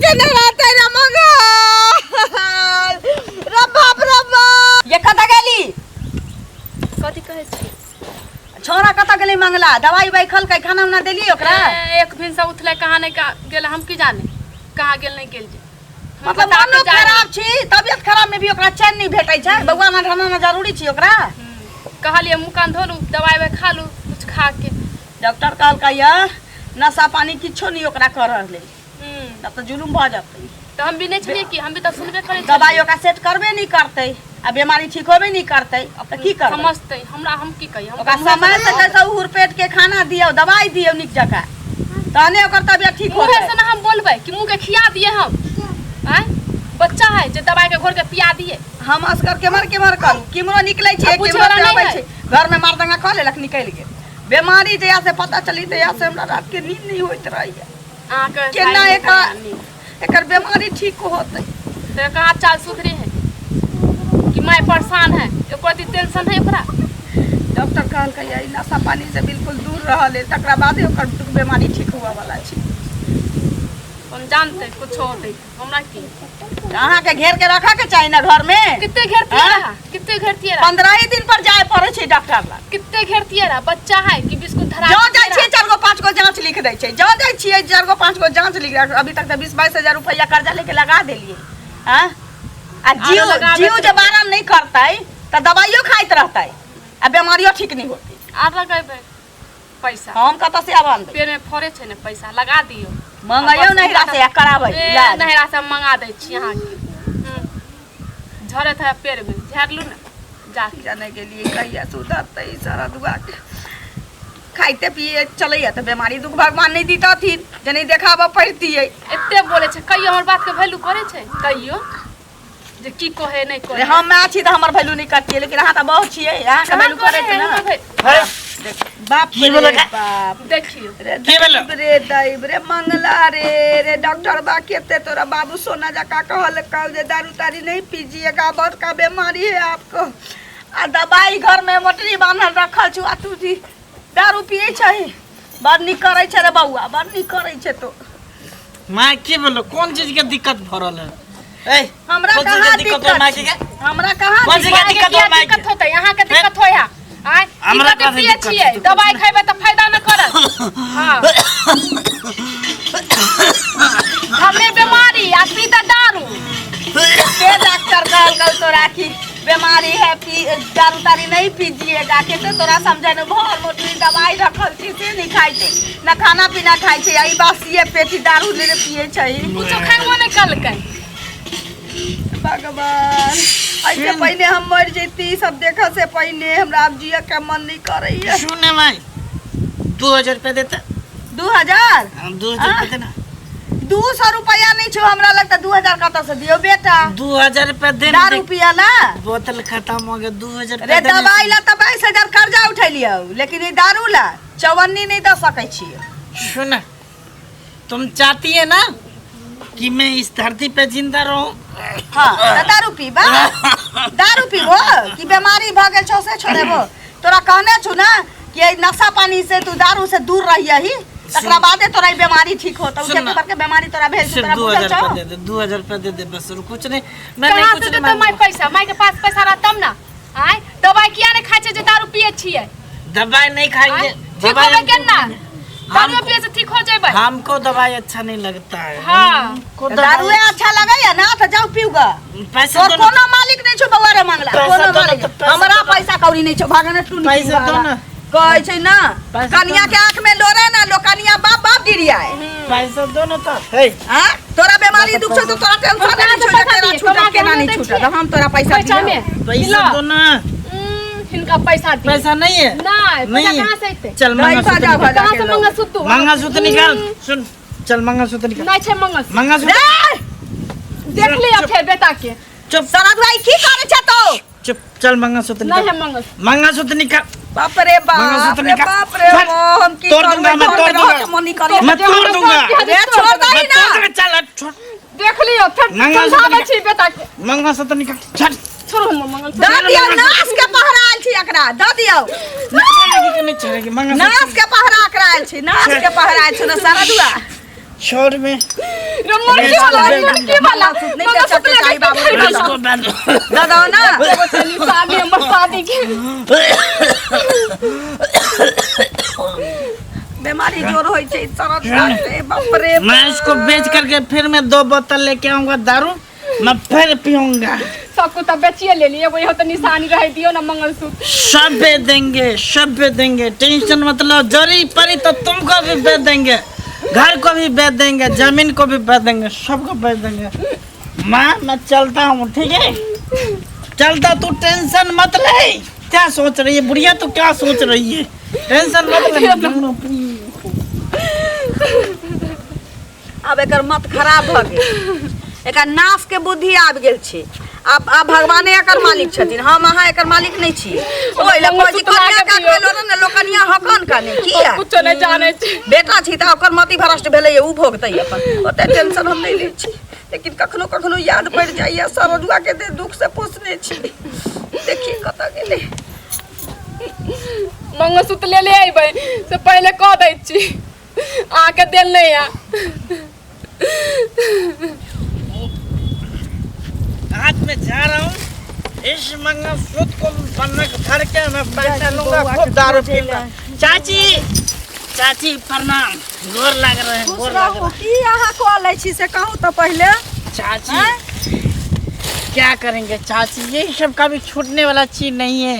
देने रहते रे मंगल रे बाप रे बाप। ये कतऽ गेली? कथी कहै छी? छोरा कतऽ गेलै मंगला? दवाई उवाई खलकै, खाना उना देलियै ओकरा? ए, एक भिन से उठलै कहाँ नहि गेल, हम की जाने कहाँ गेल नहि गेल जे। हमरा मतलब बता के मनो जाय है। खराब छी, तबियत खराब में भी ओकरा चैन नहीं भेटै छै। बौआ मन रहना ना जरूरी छी ओकरा। कहलियै मुँह कान धोलू, दवाई उवाई खा लू, कुछ खा के। डॉक्टर कहलकै ये नशा पानी किछो नहीं ओकरा कर रहलै, तब तऽ जुलुम भऽ जेतै। तऽ हम भी नहि छलियै कि हम भी तऽ सुनबे करै दवाई छलियै। ओकरा सेट करबे नहीं करतै आ बीमारी ठीक होबे नहीं करतै, तऽ की करबै? समझतै हमरा, हम की कहियै? हम ओकरा तऽ मुँहे समय से कैसे हुरपेट के खाना दियौ, दवाई दियौ नीक जकाँ, तहने ओकर तबियत ठीक मुँहे होतै। से ना हम बोलबै कि मुँह के खिया दिए हम? आँय, बच्चा है जे दवाई के घोर के पिया दिए? हम असगर केम्हर केम्हर करू? केम्हरो निकलै छियै, आ पूछे केम्हरो वाला से नहि अबै है। छै, घर में मारदंगा कऽ लेलक, निकलि गेल। बीमारी जहिया से पता चली तहिया से हमरा रात के नींद नहीं होइत रहैया। अहाँके केना साइड एकर में एकर बीमारी ठीक होतै? तो कहाँ चाल सुधरी है कि माय परेशान है, एको रत्ती टेंशन है ओकरा? डॉक्टर कहलकै ई नशा पानी से बिल्कुल दूर रहल है, तकरा बादे ओकर बीमारी ठीक हुआ वाला छै। हम जानते कुछ होतै, हमरा की? अहाँके घेर के रखऽ के चाही ना घर में। कितने घेरती हाँ? रहा, कितने घेरती रहा? 15 ही दिन पर जाय पड़ै छै डॉक्टर लग। कितने घेरती रहा? बच्चा है कि बिस्कुट धरा जँ देतियै जाइ छियै रहा? 4 गो 5 गो जाँच लिख दै छै। जँ जाइ छियै 4 गो 5 गो जाँच लिख दै। अभी तक तऽ 20-22 हजार रुपैआ कर्जा लेके लगा देलियै। आँ आ जीव आरो लगाबैत जीव जब रहबै। आराम नहि करतै तऽ दवाइयो खाइत रहतै आ बेमारियो ठीक नहि होतै। आर लगेबै पैसा? हम कतऽ से आब आनबै? पेड़ में फड़े छै ने, पैसा लगा दियौ। मंगैयौ नहिरा से आ कराबै ए, इलाज। नहिरा से हम मंगा दै छी अहाँके। झड़ैत है पेड़ में, झाड़लू ने जाके। जाने के लिए कहिया सुधरतै ई सारा दुआ के? खाइते पिए चलैया तऽ बीमारी दुख भगवान नहि दितथिन जे नहि देखाबऽ पड़तियै। एते बोले छै, कहियो हमर बात के वैल्यू करे छै? कहियो जे की कहे नहि रे कहे? हम माय छी तऽ हमर वैल्यू नहि करतियै, लेकिन अहाँ तऽ बहुत छियै, अहाँके कहाँ वैल्यू करे करै है छै ने। हमर भै- है बाप की रे भेलै का? बाप। देखियौ। रे की भेलौ? दैब रे दैब रे मंगला रे, रे डॉक्टर बा केते तोरा बाबू सोना जका कहल कल जे दारू तारी नहीं पीजिएगा, बहुत का बीमारी है आपको, आ दवाई घर में मोटरी बान्हल रखल छु आ तू जी दारू पिए छै। बड़ नीक करै छै रे बौआ, बड़ नीक करै छै तो। माँ, की भेलो? कोन चीज के दिक्कत भरल है? ए, हमरा कोन चीज कहाँ के दिक्कत हो माय दिक्कत के? छै? हमरा कहाँ कोन चीज के दिक्कत? दिक्कत हो माय के? दिक्कत होतै अहाँके? दिक्कत होय है? आँय, ई हमरा कथी कथी पियै दिक्कत छियै? छै? दवाई खैबै तऽ फायदा न करत। हाँ, हमरे बीमारी आ पी तऽ दारू। के डॉक्टर कहल तोरा कि बीमारी है, पी दारू तारी नहीं पीजिएगा? केते तोरा समझे ने? भर मोटरी दवाई रखल छी से नहीं खाइ छै ना खाना पीना खाइ छै, आ ई बासिए पेटी दारू लेने पिए छै। कुछो खैबो नहि कलकै। भगवान, ऐसे पहिने हम मर जैती। ई सब देखऽ से पहिने हमरा आब जियऽ के मन नहीं करैया। सुन ने माय, 2000 रुपया देता। 2000? हाँ, 2000 रुपया देना। 200 रुपया नहीं छौ हमरा लग तऽ 2000 कतऽ से दियौ बेटा? 2000 रुपया दे। दारू पियऽ ला? बोतल खत्म हो गया, 2000 रे रुपया देने। दवाई ला तऽ 22,000 कर्जा उठेलियौ, लेकिन ई दारू ला चौवन्नी नहीं दऽ सकै छियै। सुन, तुम चाहती है ना कि मैं इस धरती पे जिंदा रहूं? हाँ, तऽ दारू पीबा, दारू पीबो कि बीमारी भऽ गेल छौ से छोड़ेबो? तोरा कहने छु ना कि एहि नशा पानी से तू दारू से दूर रहियही, तकरा बादे तोरा ई बीमारी ठीक होतौ। सुन ना। के के बीमारी तोरा भेल छौ सिर्फ तोरा दो बुझल हजार छौ? रुपया दे दे, 2000 रुपया दे दे बस, और कुछ नहीं मैं नहीं कहाँ कुछ से नहीं देतै माय मांगूंगा। पैसा? माय के पास पैसा रहत तब ना। आँय, दवाई किया नहि खाइ छै जे दारू पियै छियै? दवाई नहीं खाएंगे। आँय, ठीक दवाई होबै हमको- केना? दारू हमको- पियै से ठीक हो जेबै? हमको दवाई अच्छा नहीं लगता है। हाँ। हमको दारूए अच्छा लगैया ना तऽ जाउ पीउ ग। पैसा तोर दो ना। कोनो मालिक नहीं छौ बौआ रे मंगला। पैसा कोनो दो ना, मालिक तो पैसा हमरा दो ना। पैसा कौड़ी नहीं छौ, भागने टून। पैसा दो ना। कहै छै ना, पैसा कनिया दो ना। के आंख में लोरे ना लो कनिया बाप बाप गिरियाए। पैसा दो ना तो हे। हाँ, तोरा बीमारी दुख छौ तो तोरा टेंशन हम नहीं छौ कहाँ जे से केना पैसा दियै? छूटत कमा के केना हम नहीं दै छूटत। छियै। हम तोरा पैसा पैसा दियौ? में पैसा दो ना। हिनका पैसा दियै। पैसा नहीं है? नहीं, पैसा नहीं है। कहाँ से अयतै? चल मंगलसूत्र जा, निकाल। भजा कहाँ के से लो। मंगलसूत्र? मंगलसूत्र निकाल। सुन, चल मंगलसूत्र निकाल। नहीं छै मंगलसूत्र। मंगलसूत्र। रे देख लिअ फेर बेटा के। चुप। सारा भाई की करे छ तो? चुप, चल मंगलसूत्र नहीं निकाल। है मंगलसूत्र। मंगलसूत्र निकाल। बाप रे बाप मंगलसूत्र रे निकाल। बाप रे चल, बाप, हम की तोड़ करबै? दूंगा मैं, घर तोड़ में रहऽ दूंगा। के मन नहीं करैया। मैं तोड़ दूंगा। रे छोड़ दही मैं ना। तोड़ दूंगा, चल छोड़। देख लिअ फेर। मंगलसूत्र समझाबै निकाल। छी बेटा के। मंगलसूत्र निकाल, चल। छोड़ू हमर मंगलसूत्र। दऽ दियौ, नाश के पहरा आयल छी एकरा दऽ दियौ। नहीं छोड़ेगी, नहीं छोड़ेगी मंगलसूत्र। नाश के पहरा एकरा आयल छी, नाश के पहरा आयल छी ना सारा दुआ। छोड़ में रे मुर्गी वाला मुर्गी वाला नहीं बेचऽ के चाही बाबू इसको बंद दादा ना चली शादी हमर शादी के बीमारी जोर होइ छै सरद लागतै बाप रे मैं इसको बेच करके फिर मैं दो बोतल लेके आऊंगा दारू, मैं फिर पीऊंगा। सब कुछ तऽ बेचिए लेली, एगो इहो तऽ निशानी रह दियौ ना मंगलसूत्र। सब बेच देंगे, सब बेच देंगे, टेंशन मतलब जरी पड़ी तो तुमको भी बेच देंगे, घर को भी बेच देंगे, जमीन को भी बेच देंगे, सबको बेच देंगे। माँ मैं चलता हूँ, ठीक है? चलता, तू टेंशन मत ले। क्या सोच रही है बुढ़िया, तू क्या सोच रही है? टेंशन मत ले। आब एकर मत खराब भऽ गेल, एकर नाश के बुद्धि आबि गेल छै। आब आब भगवाने एकर मालिक छथिन, हम अहाँ एकर मालिक नहि छी। ओहि लए कहै छी कनिया का खेलो ने लोकनिया हकन कने किया कुछो नहि जानै छी। बेटा छी तऽ ओकर मति भ्रष्ट भेलैए, ओ भोगतै अपन। ओते टेंशन हम नहि लै छी, लेकिन कखनो कखनो याद पड़ि जाइए सरोजुआ के दे दुख से पोसने छी। देखिए कतऽ गेलै। मंगलसूत्र ले ले अयबै से पहिले कह दै छी, अहाँके देल नहि है। आज मैं जा रहा हूँ, इस मंगलसूत्र को बंधक धर के मैं पैसा लूंगा, खूब दारू पीऊंगा। चाची, चाची प्रणाम, गोर लग रहे हैं, गोर लग रहे हैं। की अहाँ कऽ लै छी से कहू तऽ पहिले। चाची क्या करेंगे चाची, ये सब कभी छूटने वाला चीज नहीं है,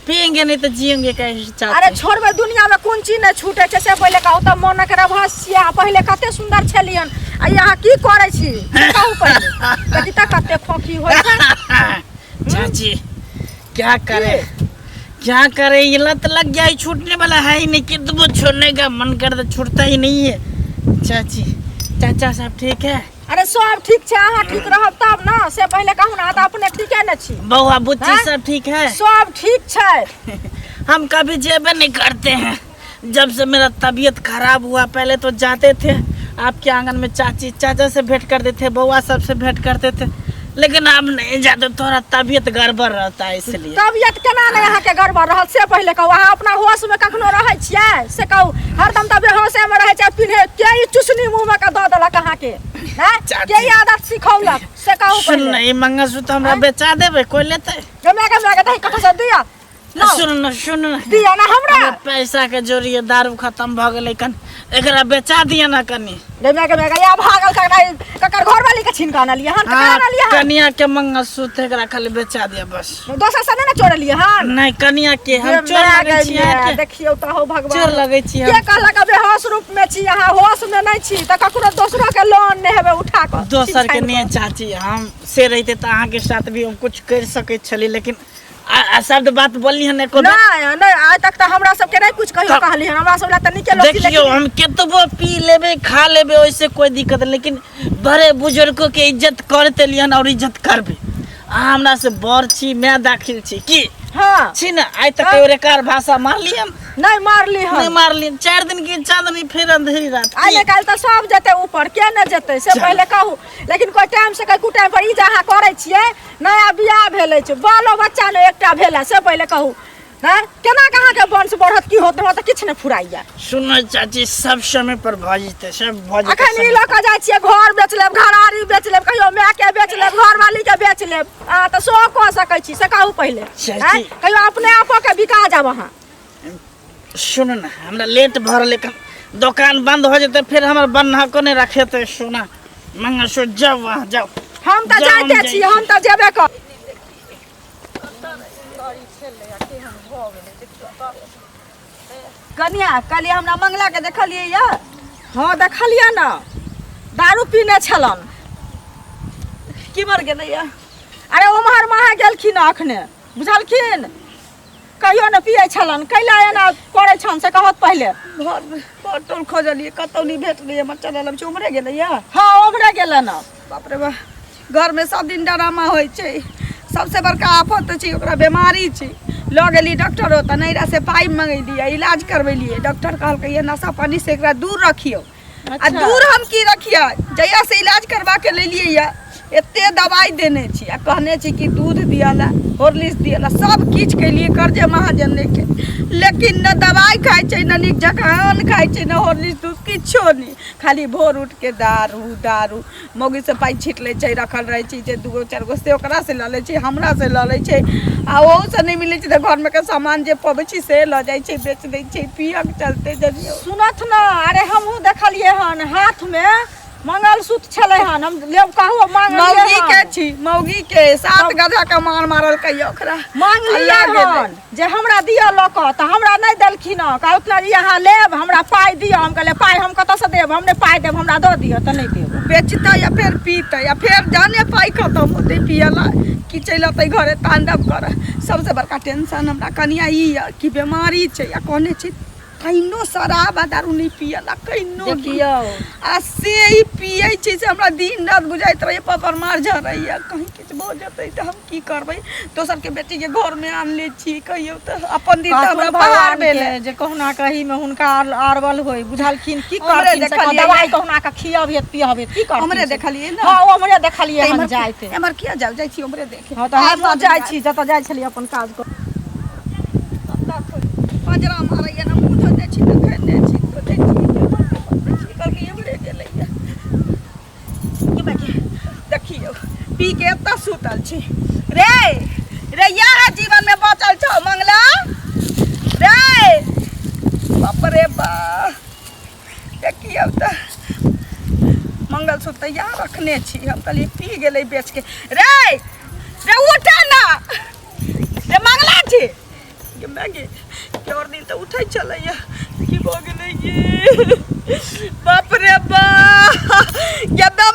पियेंगे नहीं तो जियेंगे कैसे चाची? अरे छोड़बै, दुनिया में कोन चीज नहि छूटे छै से पहिले कहू तऽ। मोनक रहस्य आ पहिले कते सुन्दर छलियन आ यहाँ की करै छी से कहू पहिले। देखी तऽ कते खोखी होइ छै। चाची क्या करे, क्या करे, ये लत लग गया है, छूटने वाला है ही नहीं, कितने छोड़ने का मन करता छूटता ही नहीं है। चाची चाचा सब ठीक है? अरे सब ठीक छै, अहाँ ठीक रहब तब ना, से पहिले कहू ना, तऽ अपने ठीके ने छी? बउआ बुच्ची हैं? सब ठीक है? सब ठीक छै। हम कभी जेबे नहीं करते हैं, जब से मेरा तबीयत खराब हुआ। पहले तो जाते थे आपके आंगन में, चाची चाचा से भेंट करते थे, बउआ सबसे भेंट करते थे, लेकिन अब नहीं जाते, थोड़ा तबीयत गड़बड़ रहता है इसलिए। तबियत केना नहि अहाँके गड़बड़ रहल से पहिले कहू। अहाँ अपना होश में कखनो रहै छियै से कहू? हरदम तऽ बेहोशे में रहै छै। पिन्हे के ई चुसनी मुँह में के दऽ देलक अहाँके? हैं? चाची। के ई आदत सिखौलक से कहू सुन पहिले। ना, ये मंगलसूत्र हमरा बेचा देबे, कोई लेते? गमे गमे के दही कतऽ से दिअ? लाउ, सुन ना, सुन ना, दिअ ना हमरा। हमरा पैसा के जोड़िए, दारू खत्म भ गेलै, कन एकरा बेचा दिअ ना कनी। गमे गमे के या भागल ककरा ककर घरवाली के छीन के आनलियै हन? ककरा हाँ, आनलियै हन? कनिया के मंगलसूत्र एकरा खाली बेचा दिअ बस। दोसर से नहि ने चोरलियै हन? नहीं, कनिया के हम चोर ये लगै छी माय अहाँके? देखियौ तऽ हौ भगवान, चोर लगै छी के हम? कहलक बेहोश रूप में छी? अहाँ होश में नहीं छी तऽ ककरो दोसरो के लोन नहि हेबै उठा कऽ दोसर के नहीं चाची, हम से रहिते तऽ अहाँके साथ भी हम कुछ कर सकैत छली, लेकिन आ शब्द बात बोलली हन एको बेर? नहीं नहीं, आइ तक तऽ हमरा सबके नहीं कुछ कहियो कहली हन, हमरा सब ला तऽ नीके लोक छी। देखियौ, लेकिन हम केतबो पी लेबै खा लेबै ओहिसे कोई दिक्कत नहीं, लेकिन बड़े बुजुर्गो के इज्जत करते लिहन और इज्जत करबै। अहाँ हमरा से बड़ छी, मैं दाखिल छी की हाँ छी ना? आइ तक कहियो रेकार भाषा मारली हम? नहीं मारली नहीं हन। मारली। 4 दिन की चांदनी फिर अंधेरी रात आइ की? काल्हि तऽ सब जेतै ऊपर, के नहि जेतै से पहिले कहू। लेकिन कोई टाइम से कोई टाइम पर ई जे अहाँ करै छियै, नया बियाह भेल अछि, बालो बच्चा नहि एकटा भेल है, से पहिले कहू हैं? केना के अहाँके वंश बढ़त की होत? हमरा तऽ किछु नहि फुराइया। सुनो चाची, सब समय पर भऽ जेतै, सब भऽ जेतै। अखन ई समय लऽ कऽ जाइ छियै, घर बेच लेब, घरारी बेच लेब, कहियो मायके बेच लेब, घरवाली के बेच लेब, अहाँ तऽ सेहो कऽ सकै छी से कहू पहिले। चाची। हैं? कहियो अपने आपो के बिका जाब अहाँ। सुनू ने, हमरा लेट भऽ रहलै, कन दोकान बंद हो जेतै, फिर हमर बन्हको नहि रखेतै। सुना मंगलसूत्र, जाउ अहाँ जाउ। हम तऽ जाउ, हम जाइते जाइ छी, हम तऽ जेबे कर। कनिया कहलियै हमरा मंगला के देखलियै या? हँ देखलियै ने, दारू पीने छलन। की मर गेलै या? अरे उम्हर महा गेलखिन अखने, बुझलखिन? कहियो ने पियै छलन, कैला एना करै छन से कहत पहिले। घरमे बटोल खोजलियै, कतौ नहि भेटलै, हमर चलल छै। उम्हरे गेलै या? हँ उम्हरे गेलै ने। बाप रे बाप, घरमे सब दिन ड्रामा होइ छै। सबसे बड़का आफत छै ओकरा बेमारी छै। लऽ गेली डॉक्टर ओतऽ, नैरा से पाइ मंगेलियै, इलाज करबेलियै। डॉक्टर कहलकै ये नशा पानी से एकरा दूर रखियौ। आ दूर हम की रखियै, जहिया से इलाज करवा के लेलियै या एते दवाइ देने छी आ कहने छी कि दूध दिअ ला, हॉर्लिक्स दिअ ला, सब किछु केलियै कर्जे महाजन लेके, लेकिन न दवाइ खाइ छै, न नीक जकाँ अन्न खाइ छै, न हॉर्लिक्स दूध, किछो नहि। खाली भोर उठि के दारू दारू, मौगीसँ पाइ छीट लै छै, रखल रहै छै जे दूगो चारि गो से ओकरासँ लऽ लै छै, हमरासँ लऽ लै छै, आ ओहूसँ नहि मिलै छै तऽ घरमे के सामान जे पबै छी से लऽ जाइ छै, बेच दै छै पियऽके चलते, जनियौ। सुनथ ने, अरे हमहूँ देखलियै हन हाथमे मंगलसूत्र छलै हन, हम लेब कहू मांगलियै। मौगी के हन छी, मौगी के 7 गधा के मार मारलकै ओकरा। मांगलियै अल्लाह गेलै। हन जे हमरा दिअ लऽ कऽ, तऽ हमरा नहि देलखिन हँ। कहलखिन जे अहाँ लेब हमरा पाइ दिअ। हम कहलियै पाइ हम कतऽसँ देब, हम नहि पाइ देब, हमरा दऽ दिअ, तऽ नहि देब। बेचतै या फेर पीतै, या फेर जहने पाइ खतम होतै पियला कि चलि अतै घरे तांडव करऽ। सबसे बड़का टेंशन हमरा कनिया ई यऽ कि बेमारी छै आ कहने छै कहिनो शराब आ दारू नहि पियला, कहिनो नहि। देखियौ आ से ई पियै छै से हमरा दिन रात बुझाइत रहैए पपर मार झरैए, कहीं किछु भऽ जेतै तऽ हम की करबै। दोसरके बेटीके घरमे आनले छी, कहियौ तऽ अपन दिन तऽ कहथुन हमरा पहाड़ भगवान भेलै के जे कहुना कहीमे हुनका अरवल होय, बुझलखिन की हमरे करथिन से देखलियै। दवाइ कहुना कऽ खियबिहे पियबिहे की करथिन हमरे से। देखलियै ने। हँ, ओ हमरे देखलियै तऽ हन एम्हर जाइते। एम्हर किया जाउ, जाइ छी उम्हरे देखे। हँ तऽ हमहूँ जाइ छी, जतऽ जाइ छलियै अपन काज कर। पंजरा मारैया ने, मुँह धोने छी तऽ खेने छी, सोचै छी जे छी, कहलकै एम्हरे गेलैया। की बाकी देखियौ पी के एतऽ सुतल छी। रे रे इएह जीवन में बचल छौ मंगला रे, बाप रे बा। देखियौ तऽ मंगलसूत्र तऽ इएह रखने छी। हम कहलियै पी गेलै बेच के। रे रे उठे ना रे मंगला छी गे मैगी के, और दिन तऽ उठै छलैया, की भऽ गेलै ये? बाप रे बा, गे बे